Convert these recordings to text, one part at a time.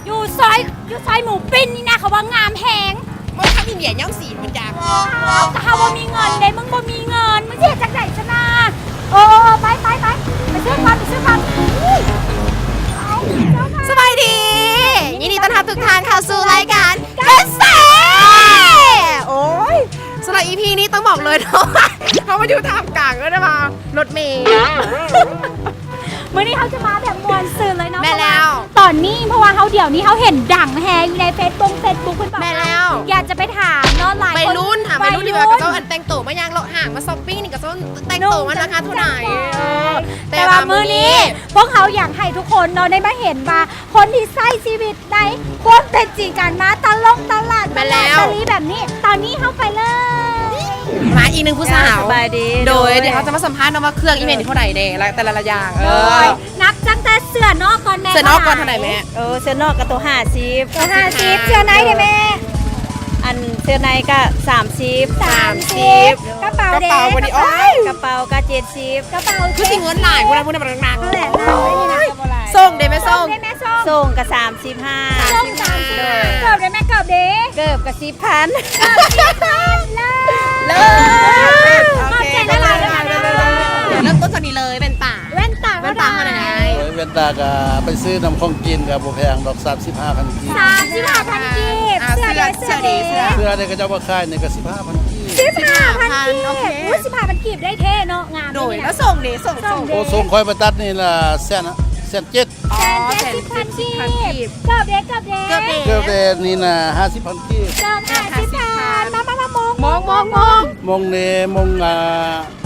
ຢູ່ຊອຍ ຢູ່ຊອຍໝູປີ້ນນີ້ນະ ເຂົາວ່າງາມແຮງ. ມັນທຳອິນເດຍຍ້ອມສີບໍ່ຈັກ. ແຕ່ເຮົາບໍ່ມີເງິນເດ້ ມຶງບໍ່ມີເງິນ ມຶງຊິເຮັດຈັ່ງໃດຊັ້ນນະ? ເອີ ເອີ ເອີ ໄປ ໄປ ໄປ ໄປຊື້ກ່ອນ ໄປຊື້ກ່ອນ. ສະບາຍດີ ຍິນດີຕ້ອນຮັບທຸກທ່ານເຂົ້າສູ່ລາຍການ ເກັດເຊ. ໂອ້ຍ ສຳລັບອີພີນີ້ຕ້ອງບອກເລີຍເນາະ ເຮົາມາຢູ່ທ່າມກາງ ເອີ້ນໄດ້ວ່າ ລົດເມ. ມື້ນີ້ເຮົາຈະມາແບບມ່ວນຊື່ນເລີຍເນາະ. ແມ່ນແລ້ວ ເພາະວ່າຕອນນີ້ ເພາະວ່າເຮົາ ດຽວນີ້ເຮົາເຫັນດັງແຮງຢູ່ໃນເຟສບຸກ ເຟສບຸກ ເພິ່ນບອກວ່າ ແມ່ນແລ້ວ ຢາກຈະໄປຖາມເນາະ ຫຼາຍຄົນ ໄວລຸ້ນ ຖາມໄວລຸ້ນດີກວ່າ ເຂົາເຈົ້າອັນແຕ່ງໂຕມາຫຍັງ ເລາະຫ້າງມາຊັອບປິງນີ້ ເຂົາເຈົ້າແຕ່ງໂຕມາລາຄາເທົ່າໃດ. ເອີ ແຕ່ວ່າມື້ນີ້ ພວກເຮົາຢາກໃຫ້ທຸກຄົນເນາະ ໄດ້ມາເຫັນວ່າ ຄົນທີ່ໃຊ້ຊີວິດໃນຄວາມເປັນຈິງ ການມາຕະຫຼົງຕະຫຼາດ ແມ່ນແລ້ວ ຕະຫຼາດຕະລີແບບນີ້ ຕອນນີ້ເຮົາໄປເລີຍ. ມາອີກໜຶ່ງຜູ້ສາວ ສະບາຍດີ. ໂດຍ ໂດຍ ດຽວເຮົາຈະມາສຳພາດເນາະວ່າເຄື່ອງອີເມນນີ້ເທົ່າໃດແດ່ ແລະ ແຕ່ລະຢ່າງ. ເອີ ໂດຍ ນັບຕັ້ງແຕ່ເສື້ອນອກກ່ອນແມ່. ເສື້ອນອກກ່ອນເທົ່າໃດແມ່? ເອີ ເສື້ອນອກກໍໂຕຫ້າສິບ ໂຕຫ້າສິບ. ເສື້ອໃນເດແມ່? ອັນເສື້ອໃນກໍສາມສິບ ສາມສິບ. ກະເປົາເດ? ກະເປົາ ກະເປົາກໍເຈັດສິບ. ກະເປົາ ຄືຊິເງິນຫຼາຍພຸ້ນນະ ພຸ້ນນະ ບັກໜັກໆ. ນັ້ນແຫຼະ ສົ່ງເດແມ່? ສົ່ງ ສົ່ງເດແມ່? ສົ່ງ ສົ່ງກໍສາມສິບຫ້າ ສາມສິບຫ້າ. ເກີບເດແມ່? ເກີບເດ? ເກີບກໍສິບພັນ ເກີບສິບພັນ. ເລີດ ເລີດ ຂອບໃຈຫຼາຍໆ. ເລີ່ມຕົ້ນເທົ່ານີ້ເລີຍ ແວ່ນຕາ ແວ່ນຕາ ແວ່ນຕາເທົ່າໃດ? ໂອ້ຍ ແວ່ນຕາກະໄປຊື້ນຳຂອງກິນກະບໍ່ແພງດອກ ສາມສິບຫ້າພັນກີບ. ສາມສິບຫ້າພັນກີບ. ອ່າ ເສື້ອເດ? ເສື້ອເດ? ເສື້ອເດ? ເສື້ອເດ ຂະເຈົ້າບໍ່ຂາຍນີ້ກະສິບຫ້າພັນກີບ. ສິບຫ້າພັນກີບ. ໂອ້ຍ ສິບຫ້າພັນກີບໄດ້ແທ້ເນາະ ງາມ. ໂດຍ ແລ້ວສົ່ງເດ? ສົ່ງ ສົ່ງເດ? ໂອ້ ສົ່ງຂ້ອຍໄປຕັດນີ້ລະແສນ ແສນເຈັດ. ອໍ ແສນເຈັດສິບພັນກີບ. ເກີບເດ? ເກີບເດ? ເກີບເດ? ເກີບເດນີ້ນະຫ້າສິບພັນກີບ. ເກີບຫ້າສິບພັນ. ມາ ມາ ມາ ມົງ ມົງ ມົງ ມົງ ມົງເດ ມົງ ອ່າ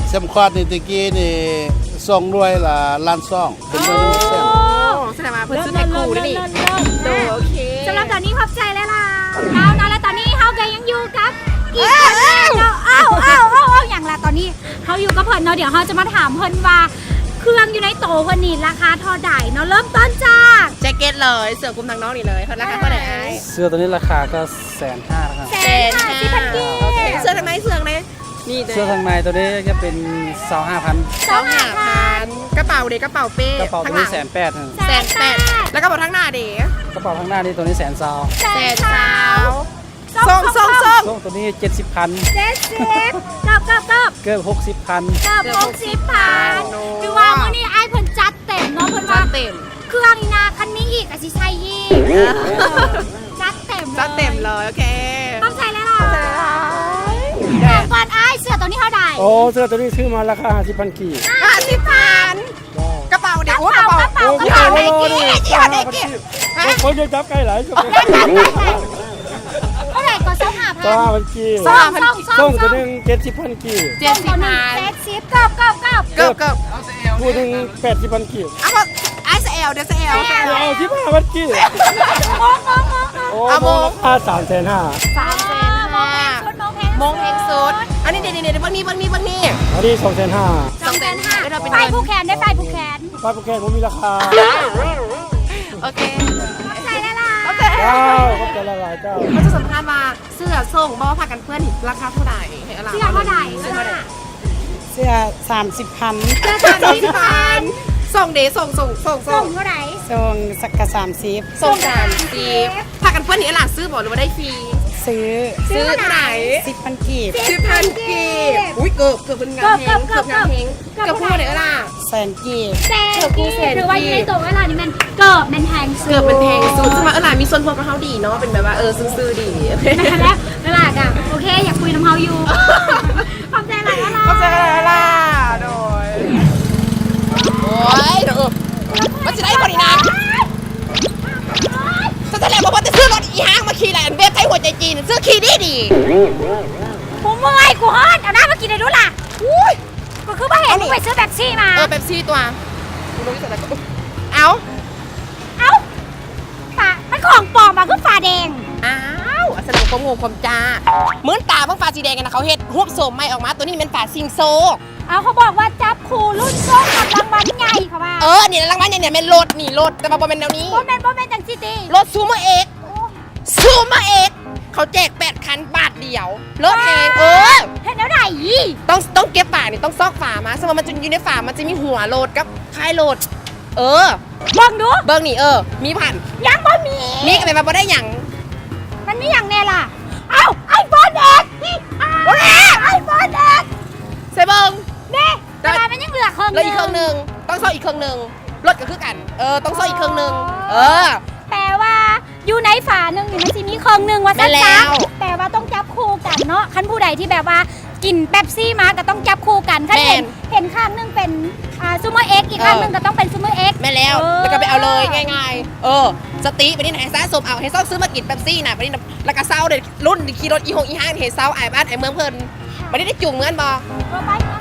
ເຂັມຂັດນີ້ ແຕ່ກີ້ນີ້ສອງໜ່ວຍລະລ້ານສອງ ເປັນເງິນໜຶ່ງແສນ. ໂອ້ ສະແດງວ່າເພິ່ນຊື້ແພັກຄູ່ເດ້ນີ້. ໂດຍ ໂອເຄ ສຳລັບຕອນນີ້ຂອບໃຈຫຼາຍໆ. ເອົາເນາະ ແລະຕອນນີ້ເຮົາກໍຍັງຢູ່ກັບອີກຄົນໜຶ່ງເນາະ. ເອົ້າ ເອົ້າ ເອົ້າ ເອົ້າ ຫຍັງລະ? ຕອນນີ້ເຮົາຢູ່ກັບເພິ່ນເນາະ ດຽວເຮົາຈະມາຖາມເພິ່ນວ່າ ເຄື່ອງຢູ່ໃນໂຕເພິ່ນນີ້ລາຄາເທົ່າໃດເນາະ? ເລີ່ມຕົ້ນຈາກແຈັກເກັດເລີຍ ເສື້ອຄຸມທາງນອກນີ້ເລີຍ ລາຄາເທົ່າໃດອ້າຍ? ເສື້ອໂຕນີ້ລາຄາກໍແສນຫ້າລະຄັບ. ແສນຫ້າສິບພັນກີບ. ໂອເຄ ເສື້ອທາງໃນ ເສື້ອທາງໃນ ນີ້ເດີ ເສື້ອທາງໃນໂຕນີ້ຈະເປັນຊາວຫ້າພັນ. ຊາວຫ້າພັນ. ກະເປົາເດ? ກະເປົາເປ້ ກະເປົາໂຕນີ້ແສນແປດ. ແສນແປດ. ແລ້ວກະເປົາທາງໜ້າເດ? ກະເປົາທາງໜ້ານີ້ໂຕນີ້ແສນຊາວ. ແສນຊາວ. ສົ່ງ ສົ່ງ ສົ່ງ ໂຕນີ້ເຈັດສິບພັນ. ເຈັດສິບ. ເກີບ ເກີບ ເກີບ ເກີບຫົກສິບພັນ. ເກີບຫົກສິບພັນ. ຖືວ່າມື້ນີ້ອ້າຍເພິ່ນຈັດເຕັມເນາະ ເພິ່ນວ່າຈັດເຕັມ ເຄື່ອງນີ້ນະ ຄັນມີອີກກໍຊິໃສ່ອີກ. ເອີ ຈັດເຕັມ ຈັດເຕັມເລີຍ. ໂອເຄ ຂອບໃຈຫຼາຍໆ. ຂອບໃຈຫຼາຍໆ. ຖາມກ່ອນອ້າຍ ເສື້ອໂຕນີ້ເທົ່າໃດ? ໂອ້ ເສື້ອໂຕນີ້ຊື້ມາລາຄາຫ້າສິບພັນກີບ. ຫ້າສິບພັນ. ກະເປົາເດ? ໂອ້ ກະເປົາ ກະເປົາ ໂອ້ ກະເປົາ ໂອ້ ເດກີ້ ເດກີ້. ໂອ້ຍ ຢ່າຈັບໃກ້ຫຼາຍ. ເທົ່າໃດກໍ? ຊາວຫ້າພັນ ຊາວຫ້າພັນກີບ. ຊາວຫ້າພັນ ສົ່ງ ສົ່ງ ສົ່ງ ໂຕໜຶ່ງເຈັດສິບພັນກີບ. ເຈັດສິບພັນ. ເຈັດສິບ. ເກີບ ເກີບ ເກີບ ເກີບ ເກີບ ຜູ້ໜຶ່ງແປດສິບພັນກີບ. ເອົາ ອ້າຍ ສະແອວເດີ ສະແອວ ສະແອວ ສິບຫ້າພັນກີບ. ໂອ້ ເອົາ ໂມງ ລາຄາສາມແສນຫ້າ. ສາມແສນຫ້າ. ໂມງແພງສຸດ ໂມງແພງສຸດ. ອັນນີ້ ເດ ເດ ເດ ເບິ່ງນີ້ ເບິ່ງນີ້ ເບິ່ງນີ້ ອັນນີ້ສອງແສນຫ້າ. ສອງແສນຫ້າ. ໄຟຜູກແຂນເດ້ ໄຟຜູກແຂນ. ໄຟຜູກແຂນບໍ່ມີລາຄາ. ໂອເຄ ຂອບໃຈຫຼາຍໆ. ຂອບໃຈ ເຈົ້າ ຂອບໃຈຫຼາຍໆ ເຈົ້າ. ເຮົາຈະສຳພາດວ່າ ເສື້ອ ສົ່ງບໍ່ ຜ້າກັນເປື້ອນນີ້ລາຄາເທົ່າໃດ? ໃຫ້ອາລາ ເສື້ອເທົ່າໃດ? ເສື້ອເທົ່າໃດ? ເສື້ອສາມສິບພັນ. ເສື້ອສາມສິບພັນ. ສົ່ງເດ ສົ່ງ ສົ່ງ ສົ່ງ ສົ່ງ ສົ່ງເທົ່າໃດ? ສົ່ງກະສາມສິບ. ສົ່ງສາມສິບ. ຜ້າກັນເປື້ອນນີ້ອາລາຊື້ບໍ່ ຫຼືວ່າໄດ້ຟຣີ? ຊື້. ຊື້ເທົ່າໃດ? ສິບພັນກີບ. ສິບພັນກີບ. ອຸ້ຍ ເກີບ ເກີບເພິ່ນງາມແຮງ ເກີບງາມແຮງ. ເກີບຄູ່ເທົ່າໃດເອື້ອຍຫຼ້າ? ແສນກີບ. ແສນກີບ. ຖືວ່າຢູ່ໃນໂຕເອື້ອຍຫຼ້ານີ້ແມ່ນເກີບແມ່ນແພງສຸດ. ເກີບແມ່ນແພງສຸດ. ສະແດງວ່າເອື້ອຍຫຼ້າມີສ່ວນຮ່ວມກັບເຮົາດີເນາະ ເປັນແບບວ່າ ເອີ ຊື່ໆ ດີ. ແມ່ນແລ້ວ ເອື້ອຍຫຼ້າກະໂອເຄ ຢາກຄຸຍນຳເຮົາຢູ່. ຂອບໃຈຫຼາຍເອື້ອຍຫຼ້າ. ຂອບໃຈຫຼາຍເອື້ອຍຫຼ້າ. ໂດຍ. ໂອ້ຍ ເອີ ມັນຊິໄດ້ບໍ່ນີ້ນະ? ຊັ້ນແຫຼະ ບໍ່ພໍແຕ່ຊື້ລົດ ອີຫຍັງມາຂີ່ຫຼາຍ ອັນເວັບໄທຫົວໃຈຈີນ ຊື້ຂີ່ດີໆ. ກູເມື່ອຍ ກູຮ້ອນ ເອົານ້ຳມາກິນໃຫ້ດູລະ. ອຸ້ຍ ກໍຄືບໍ່ເຫັນ ເອົານີ້ ມຶງໄປຊື້ເປັບຊີມາ. ເອີ ເປັບຊີຕົວະ ກູລົງຢູ່ໃສລະກໍ ເອົາ ເອົາ ຝາ ມັນຂອງປອມຫວາ ຄືຝາແດງ. ອ້າວ ສະແດງຄວາມໂງ່ຄວາມຈ້າ. ມື່ນຕາເບິ່ງຝາສີແດງຫັ້ນນະ ເຂົາເຮັດຮູບໂສມໃໝ່ອອກມາ ໂຕນີ້ແມ່ນຝາຊິງໂຊ. ເອົາ ເຂົາບອກວ່າຈັບຄູ່ລຸ້ນໂຊກກັບລາງວັນໃຫຍ່ ເຂົາວ່າ. ເອີ ນີ້ລາງວັນໃຫຍ່ນີ້ແມ່ນລົດ ນີ້ລົດ ແຕ່ວ່າບໍ່ແມ່ນແນວນີ້. ບໍ່ແມ່ນ ບໍ່ແມ່ນຈັ່ງຊີ້ຕິ ລົດຊູເມີເອັກ ຊູເມີເອັກ ເຂົາແຈກແປດຄັນບາດດຽວ ເລີດແຮງ. ເອີ ເຮັດແນວໃດ? ຕ້ອງ ຕ້ອງເກັບຝານີ້ ຕ້ອງຊອກຝາມາ ສະເໝີວ່າມັນຈະຢູ່ໃນຝາ ມັນຈະມີຫົວລົດກັບທ້າຍລົດ. ເອີ ເບິ່ງດູ ເບິ່ງນີ້ ເອີ ມີພັນ ຍັງບໍ່ມີ ມີກໍແປວ່າບໍ່ໄດ້ຫຍັງ. ມັນມີຫຍັງແດ່ລະ? ເອົ້າ ໄອໂຟນເອັກ ບໍ່ແມ່ນ ໄອໂຟນເອັກ ໃສ່ເບິ່ງ ເດ້ ແຕ່ວ່າມັນຍັງເຫຼືອເຄິ່ງ ເຫຼືອອີກເຄິ່ງໜຶ່ງ ຕ້ອງຊອກອີກເຄິ່ງໜຶ່ງ. ລົດກໍຄືກັນ ເອີ ຕ້ອງຊອກອີກເຄິ່ງໜຶ່ງ ອໍ ເອີ ແປວ່າຢູ່ໃນຝາໜຶ່ງນີ້ມັນຊິມີເຄິ່ງໜຶ່ງວ່າຊັ້ນຊະ. ແມ່ນແລ້ວ ແປວ່າຕ້ອງຈັບຄູ່ກັນເນາະ ຄັນຜູ້ໃດທີ່ແບບວ່າກິນເປັບຊີມາກໍຕ້ອງຈັບຄູ່ກັນ ຄັນເຫັນ ແມ່ນ ເຫັນຂ້າງໜຶ່ງເປັນ ອ່າ ຊູເມີເອັກ ອີກຂ້າງໜຶ່ງ ເອີ ກໍຕ້ອງເປັນຊູເມີເອັກ. ແມ່ນແລ້ວ ເອີ ແລ້ວກໍໄປເອົາເລີຍ ງ່າຍໆ. ເອີ ສະຕິ ບັດນີ້ໃຫ້ສະສົມເອົາ ໃຫ້ຊອກຊື້ມາກິນເປັບຊີນະ ບັດນີ້ນະ ແລ້ວກໍເຊົາເດ້ ລຸ້ນຂີ່ລົດອີ່ຫົງອີ່ຫ້ານ ໃຫ້ເຊົາ ອ້າຍບ້ານ ອ້າຍເມືອງເພິ່ນ ບັດນີ້ໄດ້ຈູງເມືອນບໍ່? ເອີ ໄປ ໄປ.